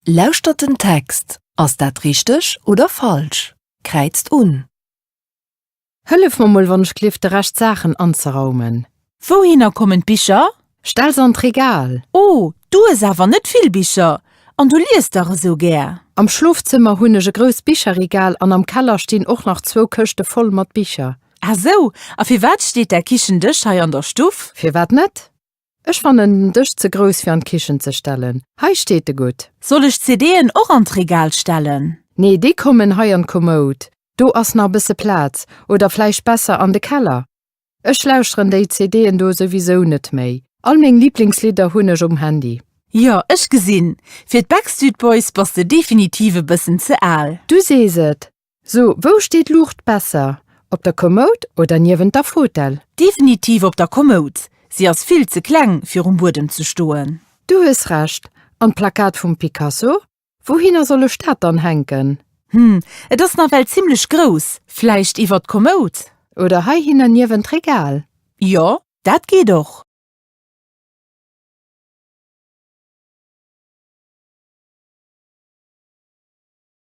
Lauschtert den Text. Ass dat richteg oder falsch? Kräizt un. Hëllef mer mol wann ech glift de Rescht Saachen anzeraumen. Wouhinner kommen d'Bicher? Stell se an d'Regal. Oh, du hues awer net vill Bicher an du lies dach esou gär. Am Schlofzëmmer hunn ech e grousst Bicherregal an am Keller stinn och nach zwou Këschte voll mat Bicher. Ah sou, a firwat steet däi Kichendësch hei an der Stuff? Firwat net? Ech fannen den Dësch ze grouss fir an d'Kichen ze stellen. Hei steet e gutt. Soll ech d'CDen och an d'Regal stellen? Nee, déi kommen hei an d'Kommoud. Do ass nach e bësse Plaz. Oder vläicht besser an de Keller. Ech lauschteren déi CDen do souwisou net méi. All meng Liblingslidder hunn ech um Handy. Jo, ech gesinn, fir d'Backstreet Boys bass de definitiv e bëssen ze al. Du sees et! So, wou steet d'Luucht besser? Op der Kommoud oder niewent der Fotell? Definitiv op der Kommoud, si ass vill ze kleng fir um Buedem ze stoen. Du hues Recht. An d'Plakat vum Picasso? Wouhinner soll ech dat dann hänken? Hm, et ass nawell zimlech grouss, vläicht iwwert d'Kommoud? Oder heihinner niewent d'Regal? Jo, dat geet och.